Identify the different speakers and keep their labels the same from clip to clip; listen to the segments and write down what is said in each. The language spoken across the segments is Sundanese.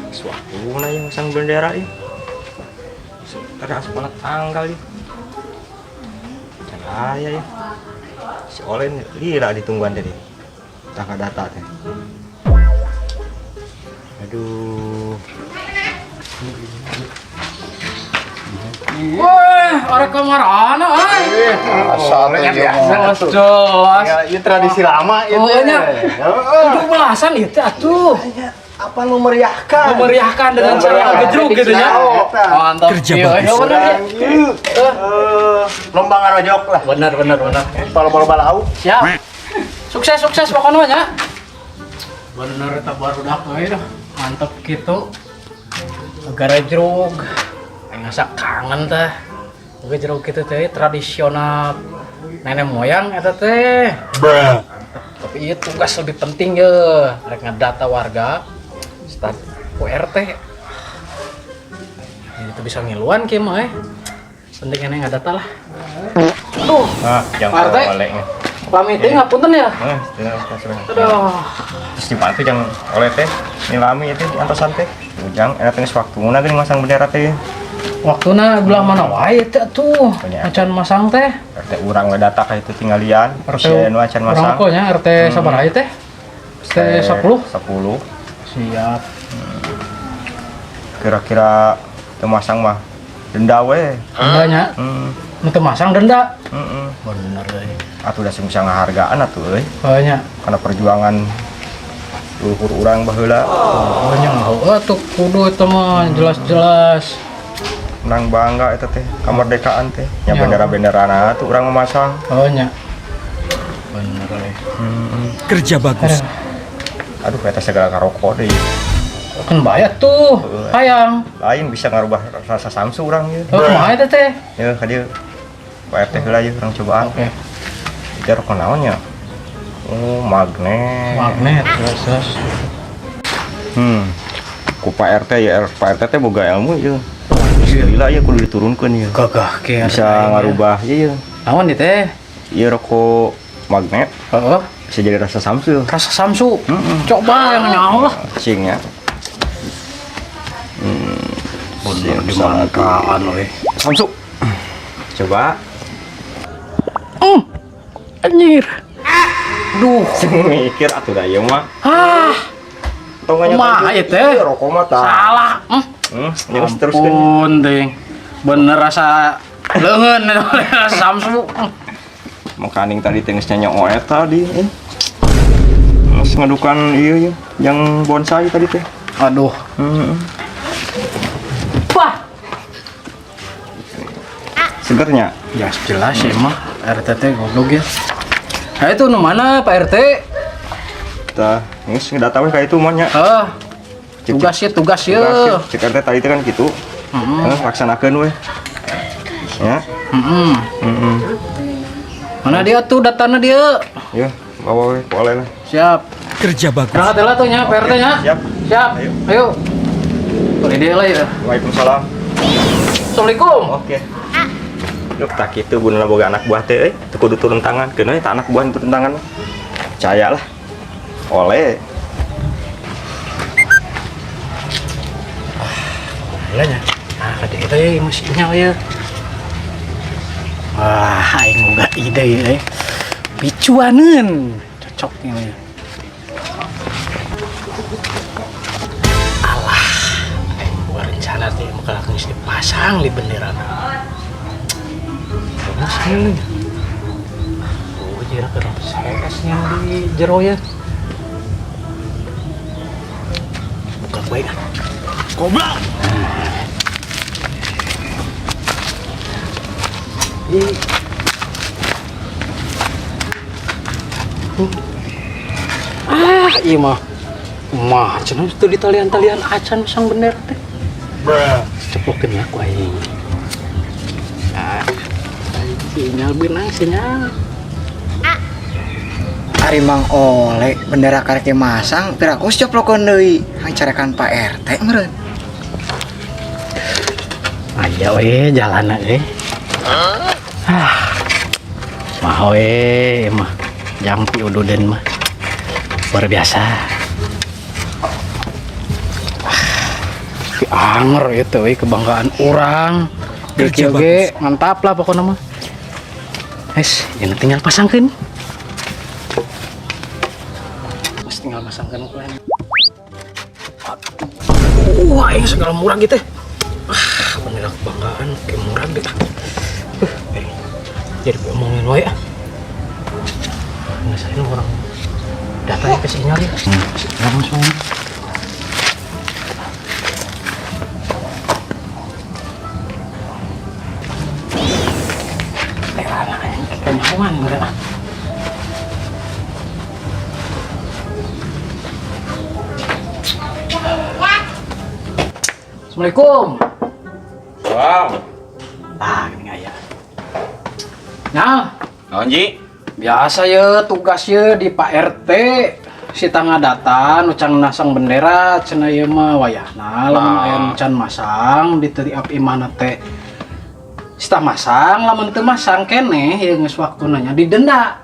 Speaker 1: Suatu na yang masang bendera ieu. Sebentar asup kana tanggal ieu. Can aya ieu. Si Olen lila ditungguan tadi. Tah data teh. Aduh.
Speaker 2: Wah, arek ka marana euy.
Speaker 3: Asalnya
Speaker 2: Jelas jelas.
Speaker 3: Ya, ini tradisi lama itu.
Speaker 2: Oh, nya. 17-an ieu teh atuh.
Speaker 3: Apa lu meriahkan?
Speaker 2: Memeriahkan dengan cara ngegejruk gitu nya. Mantap.
Speaker 4: Kerja
Speaker 2: Iya,
Speaker 4: bagus.
Speaker 2: iya, bener ya.
Speaker 3: Eh, lomba ngarojok lah.
Speaker 2: Bener bener bener.
Speaker 3: Kalau bola lauk.
Speaker 2: Siap. Sukses sukses pokoknya nya. Bener eta barudak euy dah. Mantap gitu. Garejrug. Aing asa kangen teh. Gejrug kitu teh tradisional nenek moyang eta teh. Tapi ieu tugas lebih penting ye, rek ngedata warga start URT. Ya, itu bisa ngiluan kieu mah eh. Penting ini ngadata lah. Aduh,
Speaker 1: Ah, jangan
Speaker 2: Pak RT.
Speaker 1: oleh.
Speaker 2: Pamit teh ngapunten ya.
Speaker 1: Heeh,
Speaker 2: Aduh.
Speaker 1: Terus dibantu jangan oleh teh. Ini lami itu di antosan teh. Ujang eta teh geus waktuna geuning masang bendera teh.
Speaker 2: Waktuna belah mana wae teh atuh.
Speaker 1: Banyak.
Speaker 2: Acan masang teh.
Speaker 1: RT urang we data ka itu tinggalian.
Speaker 2: RT
Speaker 1: Si anu acan masang.
Speaker 2: Urang nya RT sabaraha ieu teh? RT 10.
Speaker 1: 10.
Speaker 2: Siap.
Speaker 1: Kira-kira teu masang mah denda we.
Speaker 2: Dendanya Nu teu masang denda.
Speaker 1: Heeh.
Speaker 2: Bener euy.
Speaker 1: Atuh da sing bisa ngahargaan atuh euy.
Speaker 2: Heuh nya.
Speaker 1: Karena perjuangan leluhur urang baheula.
Speaker 2: Oh nya heueuh atuh kudu eta mah jelas-jelas.
Speaker 1: Menang bangga eta teh kemerdekaan teh. Nya
Speaker 2: Ya.
Speaker 1: bendera-benderana tuh urang memasang.
Speaker 2: Heuh nya. Bener euy.
Speaker 4: Kerja bagus.
Speaker 1: Aduh eta segala karokok deui.
Speaker 2: Kan bayar tuh.
Speaker 1: Heueuh.
Speaker 2: Hayang.
Speaker 1: Lain bisa ngarubah rasa samsu urang ieu.
Speaker 2: Heuh kumaha eta teh?
Speaker 1: Ya ka dieu. Pak RT heula ieu urang cobaan.
Speaker 2: Oke.
Speaker 1: Itu rokok naon nya? Oh, magnet.
Speaker 2: Magnet jelas jelas.
Speaker 1: Ku Pak RT ya, Pak RT teh boga ilmu ieu. Gila ya kudu diturunkeun ieu.
Speaker 2: Gagah ke
Speaker 1: Bisa ngarubah ieu.
Speaker 2: Naon ieu teh?
Speaker 1: Ieu rokok magnet
Speaker 2: Heeh.
Speaker 1: bisa jadi rasa samsu.
Speaker 2: Rasa samsu. Coba yang nyaho lah.
Speaker 1: Cing ya.
Speaker 2: Bener di mantraan euy.
Speaker 1: Samsu. Coba.
Speaker 2: Anjir. Duh.
Speaker 1: Sing mikir atuh da ieu mah.
Speaker 2: Ah,
Speaker 1: Tong
Speaker 2: Kumaha ieu teh?
Speaker 1: Rokok mah tah.
Speaker 2: salah.
Speaker 1: Terus teruskeun.
Speaker 2: Ampun, ting. Bener rasa leungeun rasa samsu.
Speaker 1: Makaning tadi teh geus nyanyo eta di. Geus ngadukan ieu yang bonsai tadi teh.
Speaker 2: Aduh. Wah.
Speaker 1: Segernya.
Speaker 2: Ya jelas ya mah RT teh goblok ya. Nah itu nu mana Pak RT?
Speaker 1: Tah, geus ngedata we ka itu mah nya.
Speaker 2: Heh. Tugas ya, tugas ya.
Speaker 1: Tugas ya. Cek RT tadi teh kan gitu. Heeh, laksanakeun we. Ya.
Speaker 2: Heeh.
Speaker 1: Heeh.
Speaker 2: Mana dia tuh datanya dia?
Speaker 1: Ya, bawa we, boleh lah.
Speaker 2: Siap.
Speaker 4: Kerja bagus.
Speaker 2: Berangkat lah tuh nya Pak RT nya.
Speaker 1: Siap.
Speaker 2: Siap.
Speaker 1: Ayo.
Speaker 2: Ayo. Boleh dia lah ya.
Speaker 1: Waalaikumsalam.
Speaker 2: Assalamualaikum.
Speaker 1: Oke. Duh, tak kitu gunana boga anak buah teh euy, teu kudu turun tangan. Keun we tah anak buah nu turun tangan mah. Percayalah. Oleh.
Speaker 2: Gila nya. Ah, kade itu ya musiknya ya. Wah, aing boga ide ya. Picuaneun. Cocok ini. Alah, aing boga rencana teh bakal geus dipasang di bendera. Terus nih. Oh, jira keur CS yang di jero ya. Buka bae ah.
Speaker 4: Goblok.
Speaker 2: Ah, iya mah. Mah, cenah itu di talian-talian acan sang bendera teh. Ceplokeun ya ku aing. Ah, sinyal benang sinyal.
Speaker 5: Ari Mang Ole bendera karek masang piraku coplokeun deui hangcarekan Pak RT meureun.
Speaker 2: Aya we jalan euy. Ah. Mah we mah jampi ududen mah. Luar biasa. Ah. Banger itu euy, kebanggaan urang.
Speaker 4: Kerja
Speaker 2: Kerja oge mantap lah pokoknya mah. Es, ini tinggal pasangkeun. Mas tinggal pasangkeun kalian. Aduh, wah ini segala murah gitu. Ah, bendera kebanggaan kayak murah gitu. Jadi omongin wae ah. Nggak saya orang datanya ke sinyal ya. Langsung. Kenyawan mereka. Assalamualaikum.
Speaker 6: Wow.
Speaker 2: Ah, gini aya. Nah,
Speaker 6: Naon Ji?
Speaker 2: biasa ya tugas ya di Pak RT si tangga data nu can masang bendera cenah ieu mah wayahna lamun
Speaker 6: Nah.
Speaker 2: aya nu can masang di teu imahna teh si tah masang, lamun teu masang keneh ieu geus waktuna nya didenda.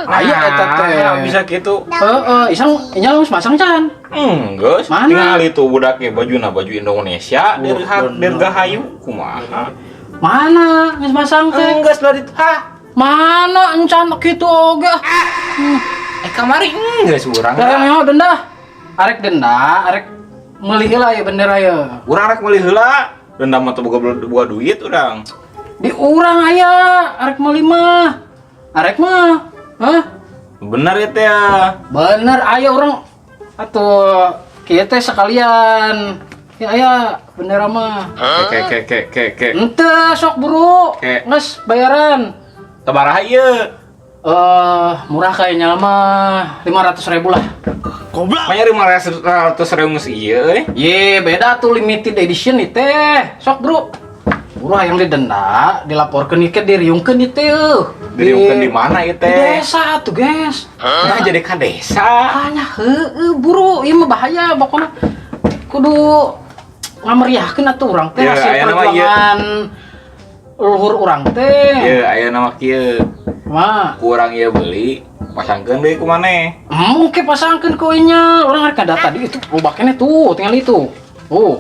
Speaker 2: Aya eta teh.
Speaker 6: Nah, bisa gitu.
Speaker 2: Heeh, isang inya geus masang can.
Speaker 6: Geus.
Speaker 2: Mana?
Speaker 6: Tinggal itu budaknya bajuna baju Indonesia,
Speaker 2: Oh,
Speaker 6: dirga
Speaker 2: bener.
Speaker 6: dirgahayu kumaha.
Speaker 2: Mana geus masang teh?
Speaker 6: Geus lah dit. Hah?
Speaker 2: Mana encan kitu oge?
Speaker 6: Eh kamari geus urang.
Speaker 2: Sekarang yo denda. Arek denda, arek meuli heula ya bendera ya.
Speaker 6: Urang rek meuli heula. Denda mah teu boga duit urang.
Speaker 2: Di urang aya arek meuli mah. Arek mah. Hah?
Speaker 6: Bener ya teh ya.
Speaker 2: Bener aya urang atuh kieu teh sekalian. Ya aya bendera mah.
Speaker 6: Ke ke ke ke ke.
Speaker 2: Henteu sok buru.
Speaker 6: Ke.
Speaker 2: Geus bayaran.
Speaker 6: Sabaraha ieu?
Speaker 2: Murah kayaknya mah 500 ribu lah.
Speaker 6: Manya 500 ribu geus ieu euy.
Speaker 2: Ye, beda tuh limited edition nih teh. Sok bro. Buru yang didenda, dilaporkan ieu diriungkeun ieu teh.
Speaker 6: Diriungkeun di mana ieu
Speaker 2: Di
Speaker 6: teh?
Speaker 2: desa tuh, guys.
Speaker 6: Nah, jadi ka desa.
Speaker 2: Hanya heueuh buru, ieu mah bahaya pokoknya. Kudu ngameriahkeun atuh urang teh
Speaker 6: Ya,
Speaker 2: hasil
Speaker 6: aya nama ieu.
Speaker 2: perjuangan leluhur urang teh.
Speaker 6: Ieu aya nama kieu.
Speaker 2: Mah,
Speaker 6: Kurang ieu beli, pasangkeun deui ku maneh.
Speaker 2: mungkin pasangkeun ku inya. Urang rek data di itu loba keneh tuh, tinggal itu. Tuh.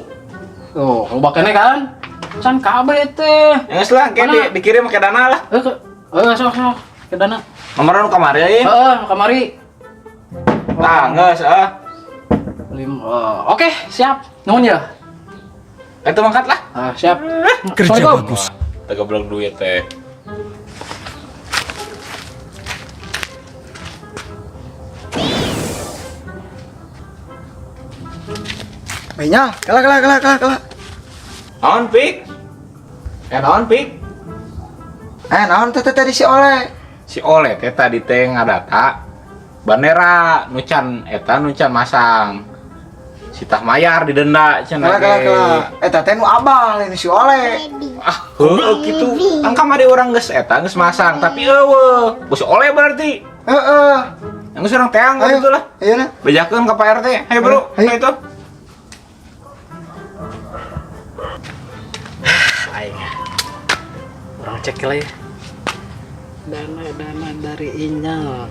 Speaker 2: Tuh, loba keneh kan? Can kabeh teh.
Speaker 6: Ya geus lah, engke
Speaker 2: Mana?
Speaker 6: dikirim ke dana lah.
Speaker 2: Eh, sok sok ke dana.
Speaker 6: Nomor nu kamari euy.
Speaker 2: Heeh, kamari.
Speaker 6: Tah, geus ah.
Speaker 2: Oke, siap. Nuhun ya.
Speaker 6: Itu mangkat lah.
Speaker 2: Ah, siap.
Speaker 4: Kerja
Speaker 2: Assalamualaikum.
Speaker 4: bagus.
Speaker 6: Teu goblok duit teh.
Speaker 5: Benya, kala kala kala kala kala.
Speaker 6: Naon, Pik? Eh, naon, Pik?
Speaker 5: Eh, naon teh teh tadi si Oleh?
Speaker 6: Si Oleh teh tadi teh ngadata bandera nu can eta nu can masang. Si tah mayar didenda cenah
Speaker 5: Kala kala
Speaker 6: ge.
Speaker 5: kala. Eta teh nu abal ini si Oleh.
Speaker 6: Ah, heueuh kitu. Kan kamari urang geus eta geus masang, tapi eueuh. Geus Oleh berarti.
Speaker 5: Heeh.
Speaker 6: Yang geus urang teang
Speaker 5: Ayo.
Speaker 6: gitu lah.
Speaker 5: Ayo na.
Speaker 6: Bejakeun ka Pak RT. Hayo, Bro.
Speaker 5: Ayo.
Speaker 6: Ayo itu.
Speaker 2: Aing. Urang cek lah ya. Dana-dana dari Inyal.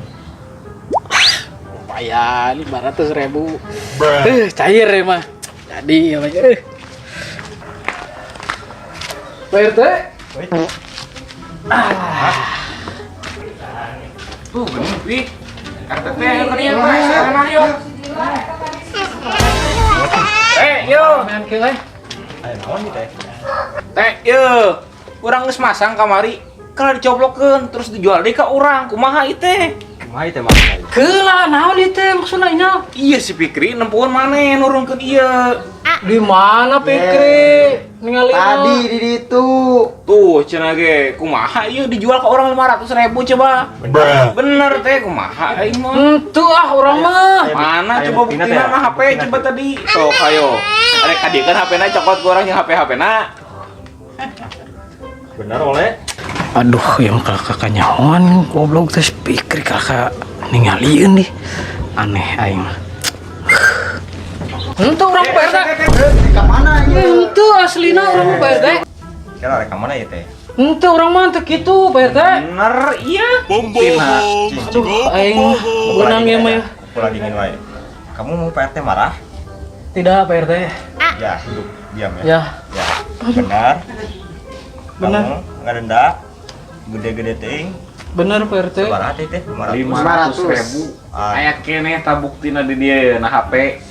Speaker 2: Lumayan 500 ribu. Cair ya mah. Jadi ya mah. Pak RT.
Speaker 6: Tuh, bener, Pik. RT teh ayo ka dieu, Pak. Sana ayo. Eh, yo.
Speaker 2: Main kieu euy.
Speaker 1: Aya naon ieu teh?
Speaker 6: Teh, ye. Urang geus masang kamari. Kalau dicoplokeun terus dijual deui ka urang, kumaha ieu teh?
Speaker 1: Kumaha ieu teh maksudna?
Speaker 2: Keula naon ieu teh maksudna Inyal?
Speaker 6: Iya si Pikri nempuan maneh nurunkeun ieu.
Speaker 2: Di mana Pikri? Ningali
Speaker 5: Tadi di ditu.
Speaker 6: Tuh cenah ge kumaha ieu dijual ke orang 500 ribu coba. Bener teh kumaha aing mah.
Speaker 2: Henteu ah urang mah.
Speaker 6: Mana
Speaker 1: Aya
Speaker 6: coba
Speaker 1: buktina
Speaker 6: buktina
Speaker 1: teh ya?
Speaker 6: mah HP
Speaker 1: Buktina
Speaker 6: coba
Speaker 1: teh.
Speaker 6: tadi. Sok ayo. Arek kadiekeun HP-na cokot ku urang jeung HP-HP-na.
Speaker 1: Bener oleh.
Speaker 2: Aduh, yang kakak kanyahoan goblok teh Pikri kakak ningalieun nih. Aneh aing mah. Henteu urang Pak RT.
Speaker 5: Ka mana ieu?
Speaker 2: Henteu aslina urang mah Pak RT.
Speaker 1: Kira rek ka mana ieu teh?
Speaker 2: Henteu urang mah teu kitu Pak RT.
Speaker 6: Bener iya. Buktina.
Speaker 2: Aduh, aing mah beunang ieu mah ya.
Speaker 1: Pola dingin wae. Kamu mau Pak RT marah?
Speaker 2: Tidak Pak RT.
Speaker 1: Ya, duduk diam ya.
Speaker 2: Ya.
Speaker 1: Ya. Benar.
Speaker 2: Benar.
Speaker 1: Kamu ngadenda gede-gede teuing.
Speaker 2: Bener Pak RT.
Speaker 1: Sabaraha teh teh? 500.
Speaker 6: 500 ribu.
Speaker 1: Ah.
Speaker 6: Aya keneh tah buktina di dieu na HP.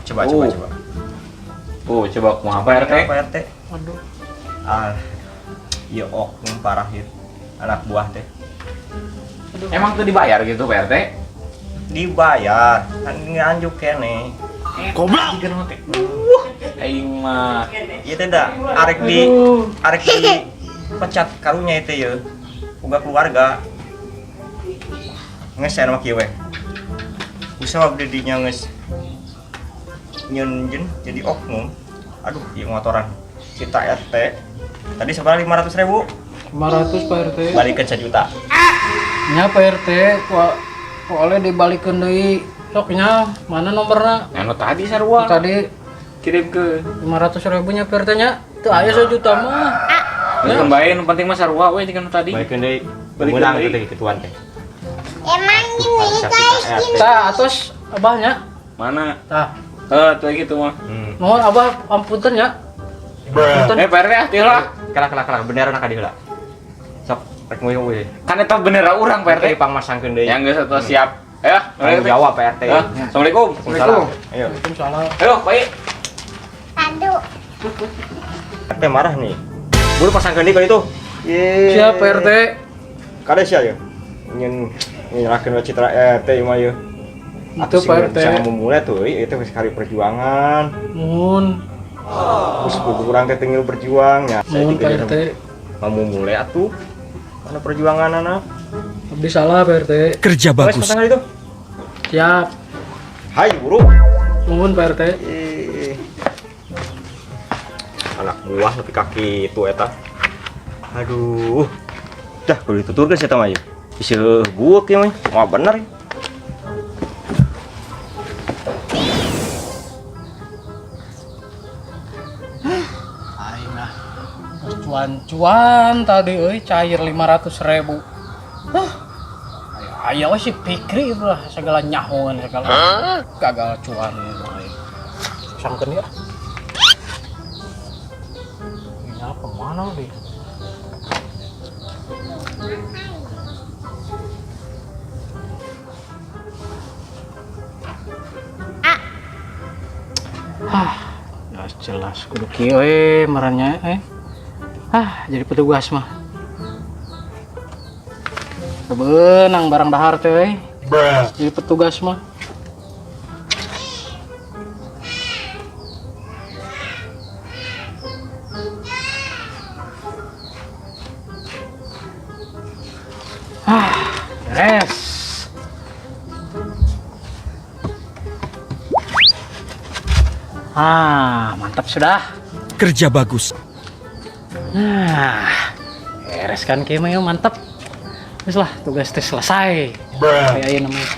Speaker 1: Coba coba
Speaker 6: Oh.
Speaker 1: coba.
Speaker 6: Oh, coba kumaha, Pak RT?
Speaker 1: Pak RT.
Speaker 2: Aduh.
Speaker 1: Ah. Ieu oknum parah ieu. Anak buah teh.
Speaker 6: Emang tuh dibayar gitu, Pak RT?
Speaker 1: Dibayar, kan nganjuk keneh.
Speaker 6: Goblok. Aing mah
Speaker 1: Ieu teh da arek di
Speaker 2: Aduh.
Speaker 1: arek di pecat karunya itu ya. Boga keluarga. Geus aya mah kieu we. Usaha abdi dinya geus nyeun jadi oknum. Aduh, ieu motoran. Kita RT. Tadi sabaraha 500 ribu?
Speaker 2: 500 Pak RT.
Speaker 1: Balikin 1 juta.
Speaker 2: Nya Pak RT, ku oleh dibalikeun deui. Sok nya, mana nomorna?
Speaker 6: Anu tadi sarua.
Speaker 2: Tadi
Speaker 6: kirim ke
Speaker 2: 500 ribu nya Pak RT nya. Teu aya 1 juta mah.
Speaker 6: Geus bae, nu penting mah sarua we jeung anu tadi.
Speaker 1: Balikin deui.
Speaker 6: Balikin
Speaker 1: Menang
Speaker 6: deui.
Speaker 1: itu teh kituan teh.
Speaker 7: Emang gini guys, gini.
Speaker 2: Tah, atos abahnya.
Speaker 6: Mana?
Speaker 2: Tah,
Speaker 6: Eh, tuh gitu mah.
Speaker 2: Mohon abah ampunten ya. Punten.
Speaker 6: Eh, Pak RT ah, teu lah.
Speaker 1: Kalah kalah kalah bendera nak heula. Sok rek nguyuh we.
Speaker 6: Kan eta bendera urang, Pak RT.
Speaker 1: RT pangmasangkeun deui.
Speaker 6: Yang geus atuh siap. Ayo,
Speaker 1: Tanggung jawab Pak RT.
Speaker 6: Eh, Assalamualaikum.
Speaker 1: Waalaikumsalam. Ayo.
Speaker 2: Waalaikumsalam.
Speaker 6: Ayo, Pak.
Speaker 7: Aduh.
Speaker 1: RT marah nih. Buru pasangkeun deui kalau itu. Ye.
Speaker 2: Siap Pak RT.
Speaker 1: Kade sia ya? Ingin nyerahkeun we citra RT ieu mah ieu.
Speaker 2: Itu Pak RT.
Speaker 1: Bisa memulai tuh, itu geus kali perjuangan.
Speaker 2: Mohon,
Speaker 1: Terus kurang teh tinggal berjuang ya.
Speaker 2: mohon Pak RT.
Speaker 1: Mau mulai atuh. Mana perjuangan anak?
Speaker 2: Abdi salah Pak RT.
Speaker 4: Kerja
Speaker 1: Wes
Speaker 4: bagus.
Speaker 1: pasang itu.
Speaker 2: Siap.
Speaker 1: Hai buru.
Speaker 2: Mohon Pak RT.
Speaker 1: Eh. Anak buah lebih kaki itu eta. Aduh. Dah kudu dituturkeun sia mah ieu. Bisa buuk ieu mah. Wah bener.
Speaker 2: Aing ah. Geus cuan-cuan tadi euy cair 500 ribu. Hah. Aya we si Fikri itu lah segala nyahoan segala gagal cuan aing. Sangkeun ya. Ini apa mana deh? Ah, jelas jelas kudu kieu we maranya eh. Ah, jadi petugas mah. Beunang barang dahar teh we. Jadi petugas mah. Ah, beres. Ah, mantap sudah.
Speaker 4: Kerja bagus.
Speaker 2: Nah, beres kan kieu mah ya, mantap. Terus lah, tugas teh selesai. Kayak ieu namanya.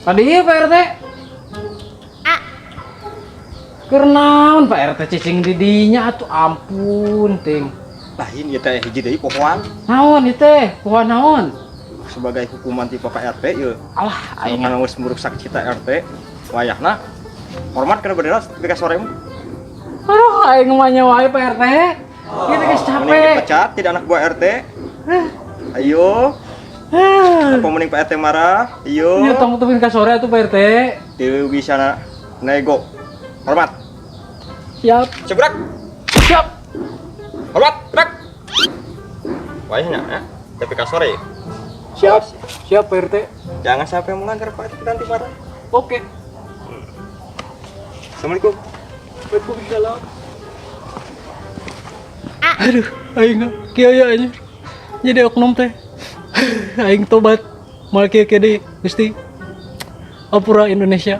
Speaker 2: Tadi ieu Pak RT. Keur naon Pak RT cicing di dinya atuh ampun ting.
Speaker 1: Lain ieu teh hiji deui pohoan
Speaker 2: Naon ieu teh? Pohoan naon?
Speaker 1: Sebagai hukuman ti Bapak RT ieu.
Speaker 2: Alah, aing
Speaker 1: Aing geus merusak cita RT. Wayahna hormat kana bendera ketika sore mah.
Speaker 2: Aduh, aing mah nyawa wae Pak RT. Ieu teh geus
Speaker 1: Mending
Speaker 2: capek.
Speaker 1: dipecat tidak anak buah RT. Ayo, apa mending Pak RT marah? Ayo.
Speaker 2: Ini tong tepin ka sore atuh Pak RT.
Speaker 1: Teu bisa nego. Hormat.
Speaker 2: Siap.
Speaker 1: Sebrak.
Speaker 2: Siap.
Speaker 1: Hormat, gerak. Wayahna ya. Tapi ka sore.
Speaker 2: Siap. Siap Pak RT.
Speaker 1: Jangan sampai melanggar, Pak RT nanti marah.
Speaker 2: Oke.
Speaker 1: Assalamualaikum.
Speaker 2: Waalaikumsalam. Aduh, aing kieu ya aja. Jadi oknum teh. Aing tobat. Moal kieu kieu deui, Gusti. Ampura Indonesia.